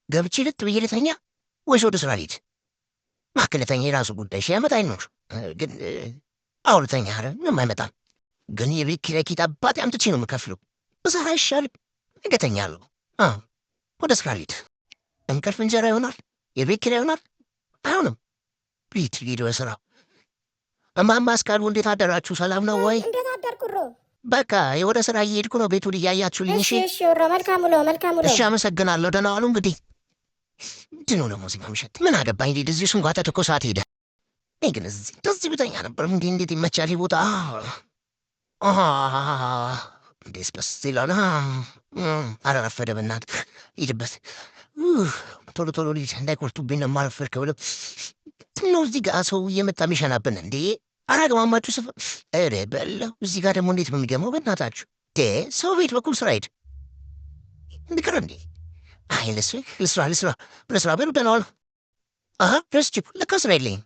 ገብቼ ልጥ ብዬ ልተኛ ወይስ ወደ ስራ ልሂድ? እባክህ ልተኛ፣ የራሱ ጉዳይ። 1000 ዓመት አይኖር ግን አዎ ልተኛ። ኧረ ምንም አይመጣም። ግን የቤት ኪራይ ኬት አባቴ አምጥቼ ነው የምከፍለው? ብሰራ አይሻልም? ነገ እተኛለሁ። አዎ ወደ ስራ ልሂድ። እንቅልፍ እንጀራ ይሆናል፣ የቤት ኪራይ ይሆናል። አይሆንም። ልሂድ ልሂድ ወደ ስራ። እማማ አስካሉ እንዴት አደራችሁ? ሰላም ነው ወይ? እንዴት አደርክ ውሮ? በቃ ወደ ስራ እየሄድኩ ነው። ቤቱን እያያችሁልኝ። እሺ እሺ እሺ ውሮ፣ መልካም ውሎ፣ መልካም ውሎ። እሺ፣ አመሰግናለሁ። ደህና ዋሉ። እንግዲህ ምንድን ነው ደግሞ እዚህ ማምሸት? ምን አገባኝ? ልሂድ። እዚህ ስንጓተት እኮ ሰዓት ሄደ። እኔ ግን እዚህ እንደዚህ ብተኛ ነበር። እንዴ እንዴት ይመቻል ይህ ቦታ። እንዴት ደስ ይላል። ኧረ ረፈደ፣ በእናትህ ሂድበት። ቶሎ ቶሎ ልሂድ እንዳይቆርጡብኝ ነው የማረፈድ ከብለው ነው። እዚህ ጋር ሰው እየመጣ የሚሸናብን እንዴ? ኧረ አግማማችሁ ስፍራ። ኧረ በለው፣ እዚህ ጋር ደግሞ እንዴት ነው የሚገማው? በእናታችሁ ሰው ቤት በኩል ስራ ሂድ እንድቅር እንዴ? አይ ልስራ ልስራ ልስራ ልስራ። በሉ ደህና ዋሉ። አሀ ረስቼ፣ ለካ ስራ የለኝም።